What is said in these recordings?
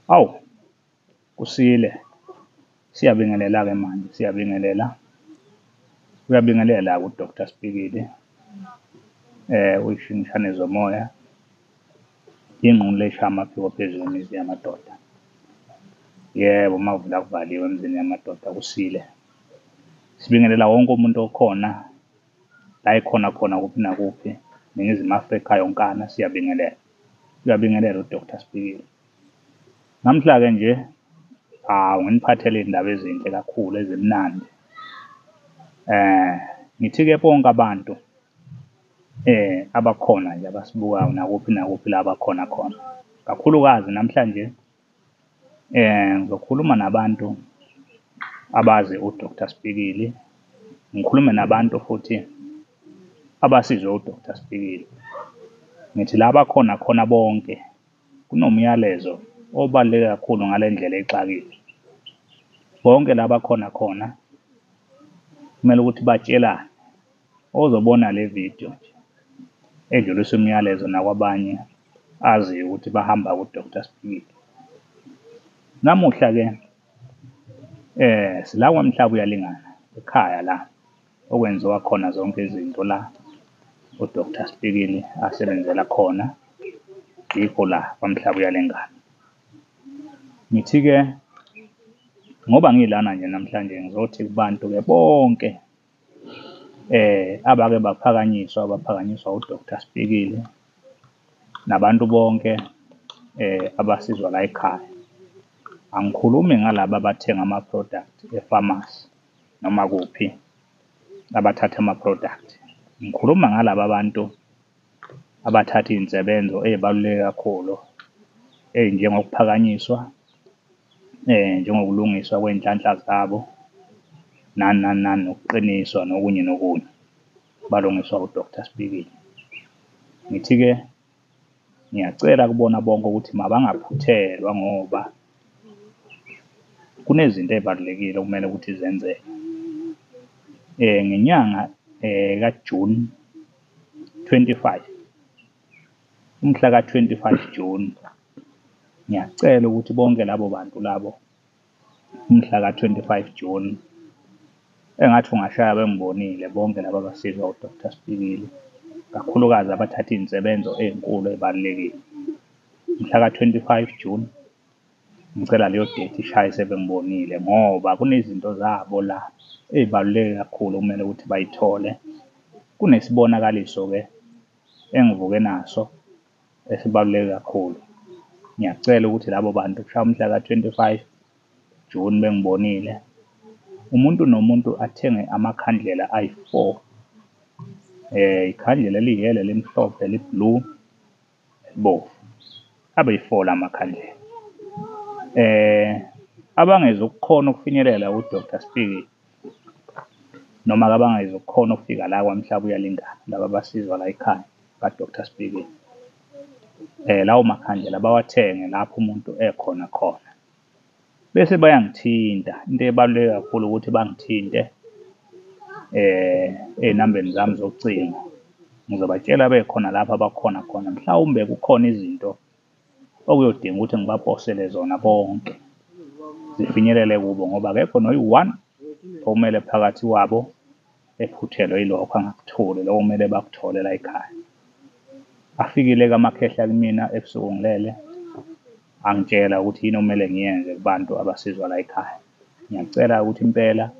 Awu, kusile. Siyabingelela-ke manje, siyabingelela. Uyabingelela-ke u-Doctor Sibikili, uyishingishane zomoya, ingqungqulu eshaya amaphiko phezu kwemizi yamadoda. Yebo, mavula kuvaliwe emizini yamadoda, kusile. Sibingelela wonke umuntu okhona la ekhona khona kuphi nakuphi, Ningizimu Afrika yonkana, siyabingelela. Uyabingelela u-Doctor Sibikili. Namhla-ke nje, hawu, nginiphathele iy'ndaba ezinhle kakhulu ezimnandi. Ngithi-ke bonke abantu abakhona nje abasibukayo nakuphi nakuphi la abakhona khona, kakhulukazi namhlanje ngizokhuluma nabantu abazi u-Doctor Sibikili, ngikhulume nabantu futhi abasizwe u-Doctor Sibikili. Ngithi la abakhona khona bonke, kunomyalezo obaluleke kakhulu ngale ndlela exakile. Bonke la abakhona khona kumele ukuthi batshelane, ozobona le video nje edlulisa umyalezo nakwabanye aziyo ukuthi bahamba ku-Doctor Sibikili. Namuhla-ke sila kwaMhlaba uyalingana, ekhaya la okwenziwa khona zonke izinto la u-Doctor Sibikili asebenzela khona, yikho la kwaMhlaba uyalingana. Ngithi-ke ngoba ngilana nje namhlanje ngizothi kubantu-ke bonke abake baphakanyiswa, baphakanyiswa u-Doctor Sibikili, nabantu bonke abasizwa la ekhaya. Angikhulumi ngalaba abathenga ama-product efamasi noma kuphi, abathatha ama-product. Ngikhuluma ngalaba bantu abathatha iy'nsebenzo ey'baluleke kakhulu, ey'njengokuphakanyiswa, njengokulungiswa kwey'nhlanhla zabo, nani nani nani, nokuqiniswa nokunye nokunye, balungiswa u-Doctor Sibikili. Ngithi-ke ngiyacela kubona bonke ukuthi mabangaphuthelwa ngoba kunezinto ey'balulekile okumele ukuthi zenzeke. Ngenyanga ka-June 25, umhla ka-25 June, ngiyacela ukuthi bonke labo bantu labo umhla ka-25 June, engathi ungashaya bengibonile bonke laba abasizwa u-Doctor Sibikili, kakhulukazi abathatha iy'nsebenzo ey'nkulu ey'balulekile. Mhla ka-25 June, ngicela leyo date ishaye sebengibonile ngoba kunezinto zabo la ey'baluleke kakhulu okumele ukuthi bayithole. Kunesibonakaliso-ke engivuke naso esibaluleke kakhulu. Ngiyacela ukuthi labo bantu kushaya umhla ka-25 June bengibonile, umuntu nomuntu athenge amakhandlela ayi-4, ikhandlela eliyelo, elimhlophe, eli-blue, elibomvu, abe yi-4 la makhandlela. Abangezukukhona ukufinyelela ku-Doctor Sibikili, noma-ke abangezukukhona ukufika la kwaMhlaba uyalingana, laba abasizwa la ekhaya ka-Doctor Sibikili, lawo makhandlela bawathenge lapho umuntu ekhona khona, bese bayangithinta. Into ebaluleke kakhulu ukuthi bangithinte ey'nambeni zami zocingo, ngizobatshela bekhona lapho abakhona khona, mhlawumbe kukhona izinto okuyodinga ukuthi ngibaposele zona bonke, zifinyelele kubo ngoba akekho noyi-one okumele phakathi kwabo ephuthelwe yilokho angakutholi, lokho okumele bakuthole la ekhaya. Afikile-ke amakhehla kumina ebusuku ngilele, angitshela ukuthi yini okumele ngiyenze kubantu abasizwa la ekhaya. Ngiyacela ukuthi impela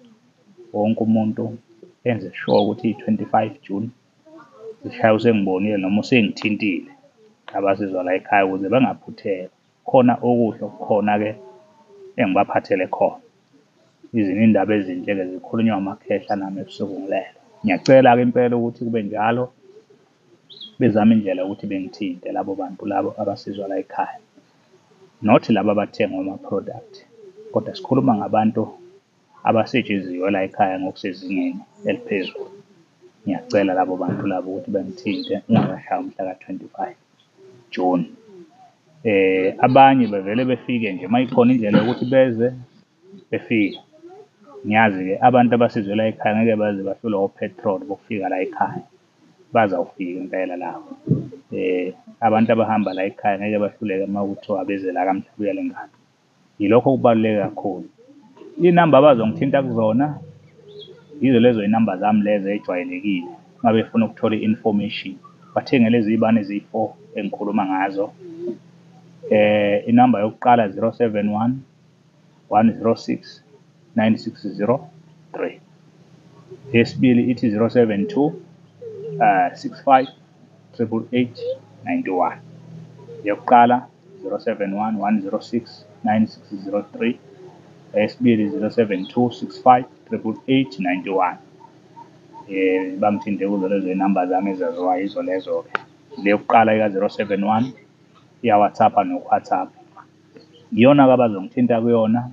wonke umuntu enze sure ukuthi i-25 June zishaya usengibonile noma usengithintile abasizwa la ekhaya ukuze bengaphuthelwa. Khona okuhle okukhona-ke engibaphathele khona. Izinye iy'ndaba ezinhle-ke zikhulunywa amakhehla nami ebusuku ngilele. Ngiyacela-ke impela ukuthi kube njalo, bezame indlela yokuthi bengithinte labo bantu labo abasizwa la ekhaya, not laba abathenga ama-product, kodwa sikhuluma ngabantu abasetshenziwe la ekhaya ngokusezingeni eliphezulu. Ngiyacela labo bantu labo ukuthi bengithinte ungakashayi umhla ka-25 June. Abanye bevele befike nje uma ikhona indlela yokuthi beze, befike. Ngiyazi-ke abantu abasizwe la ekhaya ngeke baze bahlulwe o-petrol bokufika la ekhaya. Bazawufika impela lapho. Abantu abahamba la ekhaya ngeke bahluleke uma kuthiwa abeze la kaMhlabuyalingana. Yilokho okubaluleke kakhulu. Iy'namba abazongithinta kuzona, yizo lezo y'namba zami lezo ey'jwayelekile uma befuna ukuthola i-information, bathenge lezi y'bani eziyi-four engikhuluma ngazo. Inamba yokuqala 071 106 9603. Eyesibili ithi 072 65 888 91. Eyokuqala 071 106 9603. Eyesibili 072 65 888 91. Bangithinte kuzo lezo iy'namba zami ezaziwayo, yizo lezo-ke. Le yokuqala ika-071 iya-WhatsApp noku-WhatsApp. Iyona-ke abazongithinta kuyona,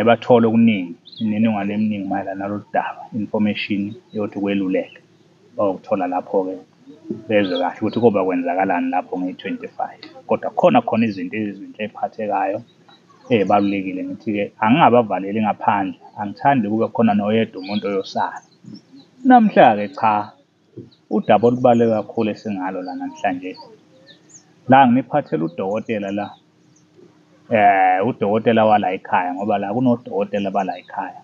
bathole okuningi, imininingwane eminingi mayelana nalolu daba, information yokuthi ukweluleka. Bayokuthola lapho-ke, bezwe kahle ukuthi koba kwenzakalani lapho ngeyi-25. Kodwa kukhona khona izinto ezinhle ey'phathekayo ey'balulekile. Ngithi-ke angingabavaleli ngaphandle, angithandi kube khona noyedwa umuntu oyosala. Namhla-ke cha, udaba olubaluleke kakhulu esingalo la namhlanje, la nginiphathele udokotela la, udokotela wala ekhaya, ngoba la kunodokotela bala ekhaya.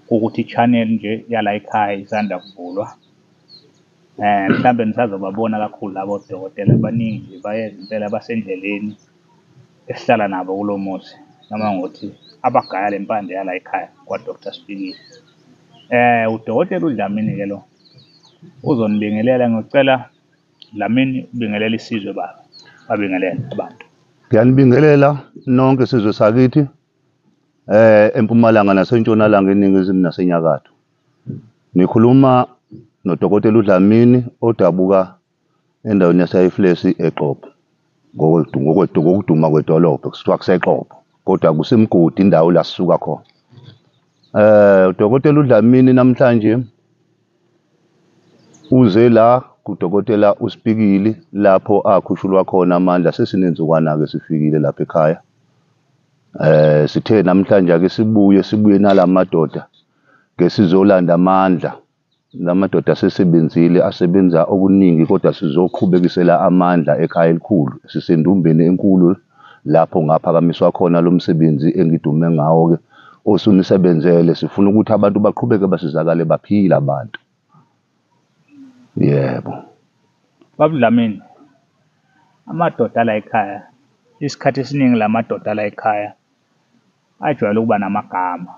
Ukuthi i-channel nje yala ekhaya isanda kuvulwa. Mhlambe nisazobabona kakhulu labo dokotela, baningi nje bayeza impela, basendleleni esihlala nabo kulo muzi, noma ngokuthi abagaya le mpande yala ekhaya kwa-Dr Sibikile. Udokotela uDlamini-ke lo uzonibingelela. Ngicela Dlamini ubingelele isizwe baba, babingelele abantu. Ngiyanibingelela nonke sizwe sakithi empumalanga nasentshonalanga, eningizimu nasenyakatho. Nikhuluma noDokotela uDlamini odabuka endaweni yaseHayiflesi eXobho. Ngokuduma kwedolobha kusithiwa kuseXobho, kodwa kusemgodi indawo la sisuka khona. uDokotela uDlamini namhlanje uze la kuDokotela uSipikili lapho akhushulwa khona amandla. Sesinensukwana-ke sifikile lapha ekhaya. Sithe namhlanje ake sibuye nalamadoda ke sizolanda amandla. Lamadoda asesebenzile, asebenza okuningi, kodwa sizoqhubekisela amandla ekhaya elikhulu. Sisendumbeni enkulu lapho ngaphakamiswa khona lo msebenzi engidume ngawo-ke osunisebenzele. Sifuna ukuthi abantu baqhubeke basizakale, baphile abantu. Yebo. Baba Dlamini, amadoda la ekhaya, isikhathi esiningi la madoda la ekhaya ajwayele ukuba namagama.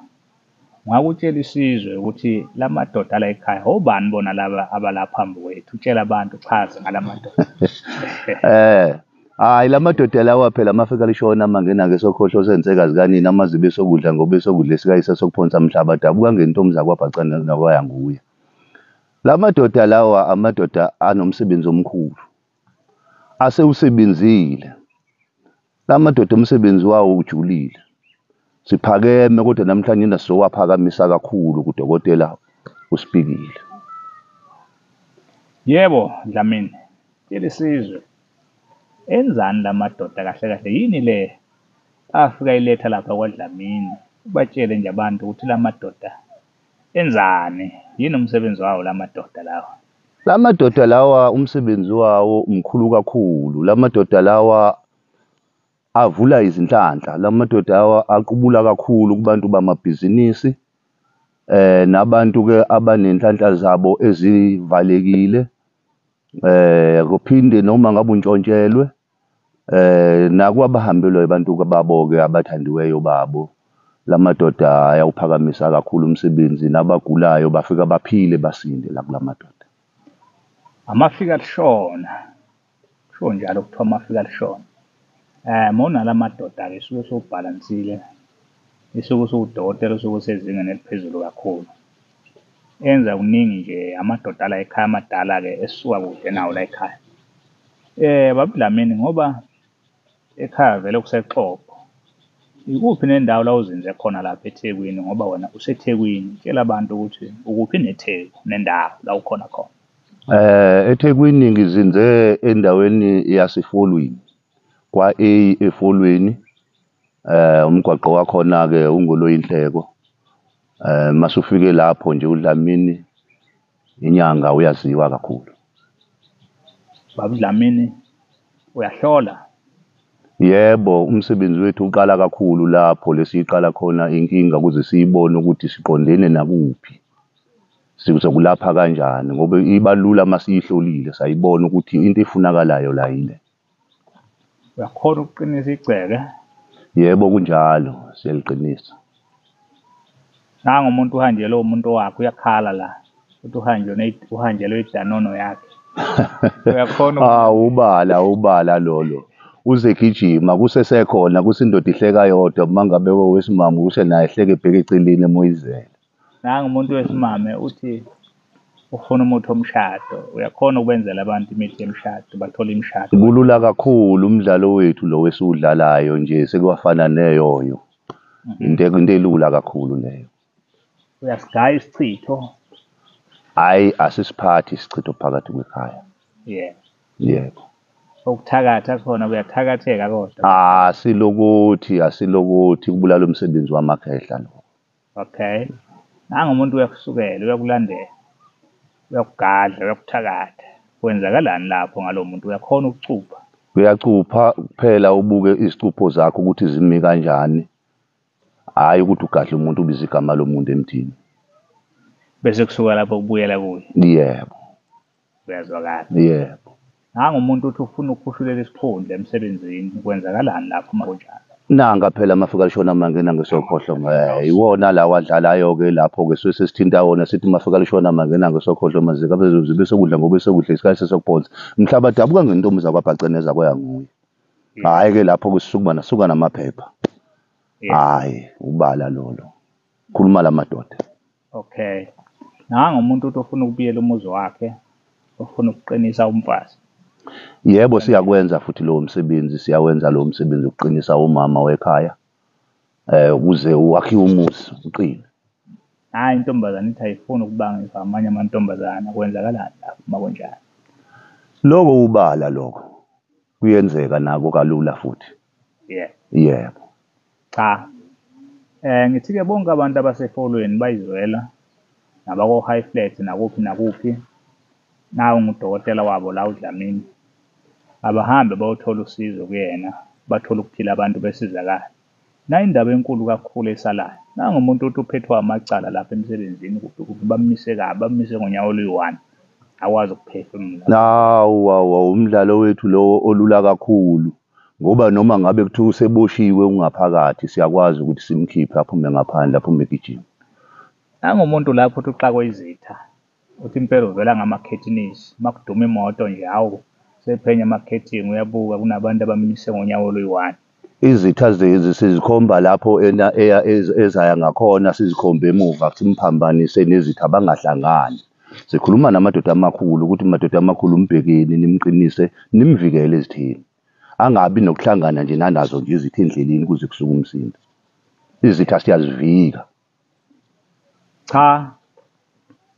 Ungakutshela isizwe ukuthi la madoda la ekhaya obani bona laba abala phambi kwethu? Utshela abantu, uchaze ngala madoda. Hayi, la madoda lawa phela amafika lishona mangena-ke sokhohlo sensekazi kanini amazibe sokudla ngoba esokudla esikayise sokuphonsa mhlaba dabuka ngentombi zakwabhacana nakwaya nguye. La madoda lawa amadoda anomsebenzi omkhulu asewusebenzile. La madoda umsebenzi wawo ujulile. Siphakeme kodwa namhlanje sizowaphakamisa kakhulu kuDokotela uSipikile. Yebo, Dlamini, tshela isizwe. Enzani la madoda kahle kahle? Yini le afika iletha lapha kwaDlamini? Ubatshele nje abantu ukuthi la madoda enzani, yini umsebenzi wawo la madoda lawa? La madoda lawa umsebenzi wawo mkhulu kakhulu. La madoda lawa avula izinhlanhla. La madoda lawa aqubula kakhulu kubantu bamabhizinisi nabantu-ke abanenhlanhla zabo ezivalekile. Kuphinde noma ngabe untshontshelwe, nakwabahambelwa abantu babo-ke abathandiweyo babo. La madoda ayawuphakamisa kakhulu umsebenzi, nabagulayo bafika baphile basinde la kula madoda. Amafika lishona, kusho njalo kuthiwa amafika lishona. Mawunala madoda-ke suke sewubhalansile, isuke usuwudokotela usuke usezingeni eliphezulu kakhulu. Enza kuningi nje amadoda la ekhaya amadala-ke esisuka kude nawo la ekhaya. Baba Dlamini, ngoba ekhaya vele kuseXobho, ikuphi nendawo la uzinze khona lapha eThekwini, ngoba wena useThekwini? Tshela abantu ukuthi ukuphi neTheku nendawo la ukhona khona. eThekwini ngizinze endaweni yaseFolweni, kwa-A eFolweni. Umgwaqo wakhona-ke ungoloyinhleko. Masufike lapho nje uDlamini Inyanga uyaziwa kakhulu. Baba Dlamini, uyahlola? Yebo, umsebenzi wethu uqala kakhulu lapho lesiyiqala khona inkinga ukuze siyibone ukuthi siqondene nakuphi. Sizokulapha kanjani ngoba iba lula masiyihlolile sayibona ukuthi into efunakalayo la yile. Uyakhona ukuqinisa igceke? Yebo, kunjalo, siyaliqinisa. Nangu umuntu uhanjelwe umuntu wakhe, uyakhala la uthi uhanjelwe idanono yakhe. Uyakhona? Ubala ubala lolo. Uzegijima kusesekhona kusindoda ihleka yodwa, mangabe owesimame use naye ehleke ebheke eceleni emoyizela. Nangu umuntu wesimame uthi ufuna umuthi womshado. Uyakhona ukwenzela abantu imithi yemishado, bathole imishado? Kulula kakhulu umdlalo wethu lo esiwudlalayo nje, sekuwafana neyoyo. Into elula kakhulu leyo. Uyasigaya isichitho? Hhayi, asisiphathi isichitho phakathi kwekhaya. Yeah. Yebo. Ukuthakatha khona kuyathakatheka kodwa? Asilokuthi kubulala umsebenzi wamakhehla lo. Okay. Nangu umuntu uyakusukela, uyakulandela, uyakugadla, uyakuthakatha. Kwenzakalani lapho ngalo muntu? Uyakhona ukucupha? Uyacupha kuphela, ubuke izicupho zakho ukuthi zimi kanjani. Hhayi ukuthi ugadle umuntu ubize igama lomuntu emthini. Bese kusuka lapho kubuyela kuye. Yebo. Kuyazwakala. Yebo. Nangu umuntu uthi ufuna ukukhushulela isikhundla emsebenzini, kwenzakalani lapho uma kunjalo? Nanka phela amafika lishona mangena ngesokhohlo, iwona lawa adlalayo-ke lapho-ke suke sesithinta wona, sithi mafika lishona mangena ngesokhohlo mazika bese kudla ngoba sekudla isikhathi sesokubhonsa. Mhla badabuka ngentombi zakwabhaceneza kwaya nguye. Hhayi-ke lapho-ke sisuka nasuka namaphepha. Hhayi, ubala lolo. Khuluma la madoda. Okay. Nangu umuntu uthi ufuna ukubiyela umuzi wakhe, ufuna ukuqinisa umfazi. Yebo, siyakwenza futhi lowo msebenzi, siyawenza lowo msebenzi ukuqinisa umama wekhaya, ukuze wakhiwe umuzi uqine. Hhayi, intombazane ithi ayifuni ukubangiswa amanye amantombazana, kwenzakalani lapho uma kunjalo? Lokho ubala lokho. Kuyenzeka nako kalula futhi. Yeah. Yebo. Cha. Ngithi-ke bonke abantu abasefolweni bayizwela, nabako High Flat nakuphi nakuphi, nawu ngudokotela wabo la uDlamini. Abahambe bayothola usizo kuyena, bathole ukuphila abantu besizakala. Nayi indaba enkulu kakhulu esalayo. Nangu umuntu uthi uphethwe amacala lapha emsebenzini, kuphi kuphi, bammise kabi, bammise ngonyawo oluyi-1, akwazi ukuphefumula. Hawu, hawu, umdlalo wethu lowo olula kakhulu. Ngoba noma ngabe kuthiwa useboshiwe ungaphakathi, siyakwazi ukuthi simkhiphe aphume ngaphandle, aphume egijima. Nangu umuntu lapho uthi uxakwe izitha, uthi impela uvela ngamakhethinisi, makuduma imoto nje, hawu, sephenya amakhethini, uyabuka kunabantu abamise ngonyawo oluyi-1. Izitha sizikhomba lapho ezaya ngakhona, sizikhombe emuva, simphambanise nezitha bangahlangani. Sikhuluma namadoda amakhulu ukuthi madoda amakhulu mbhekeni, nimqinise, nimvikele ezitheni. Angabi nokuhlangana nje nanazo nje izitha endleleni kuze kusuke umsindo. Izitha siyazivika. Cha,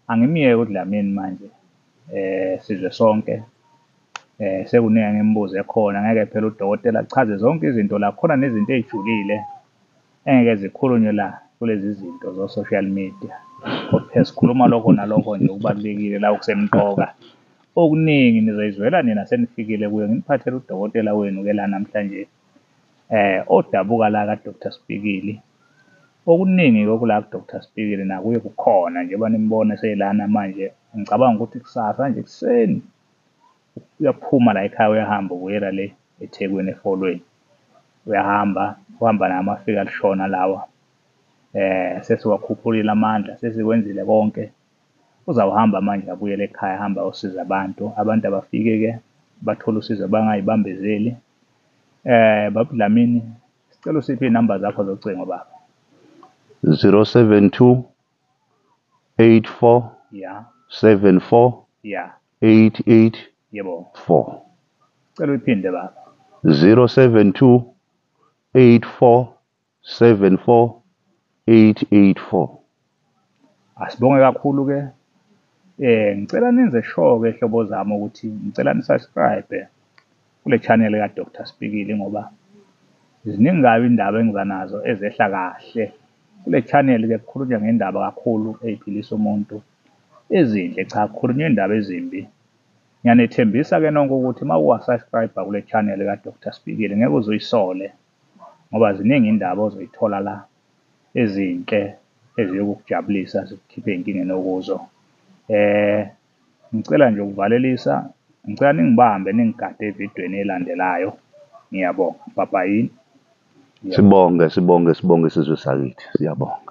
angimyeke uDlamini manje. Sizwe sonke. Sekuningi ngimbuze khona, ngeke phela udokotela achaze zonke izinto la, khona nezinto ezijulile engeke zikhulunywe la kulezi zinto zo social media. Kodwa sikhuluma lokho nalokho nje okubalulekile la okusemqoka. Okuningi nizoyizwela nina senifikile kuye. Nginiphathele udokotela wenu ke la namhlanje, odabuka la ka Dr Spikili. Okuningi okula ku Dr Spikili nakuye kukhona njengoba nimbona seyilana manje. Ngicabanga ukuthi kusasa nje ekuseni uyaphuma la ekhaya, uyahamba ubuyela le eThekwini eFolweni. Uyahamba, uhamba namafika lishona lawa. Sesiwakhuphulile amandla, sesikwenzile konke. Uzawuhamba manje abuyele ekhaya, ahamba ayosiza abantu. Abantu abafike-ke bathole usizo, bangayibambezeli. Baba Dlamini, sicela usiphe iy'namba zakho zocingo baba. 072 84 74 88 4. Cela uyiphinde baba. 072 84 74 884. Asibonge kakhulu ke. Ngicela nenze sure ke hlobo zami ukuthi ngicela ni subscribe kule channel ka Dr Spikili, ngoba ziningi kabi indaba engizanazo ezehla kahle kule channel ke. Kukhulunywa ngendaba kakhulu eyiphilisa umuntu. Ezinhle, cha, akukhulunywa iy'ndaba ezimbi. Ngiyanethembisa-ke nonke ukuthi uma uwa-subscribe kule channel ka-Dr Spikili ngeke uze uyisole, ngoba ziningi iy'ndaba ozoyithola la ezinhle eziyokujabulisa zikukhiphe ey'nkingeni okuzo. Ngicela nje ukuvalelisa, ngicela ningibambe ningigade evidweni elandelayo. Ngiyabonga, bye-bye. Sibonge, sibonge, sibonge sizwe sakithi. Siyabonga.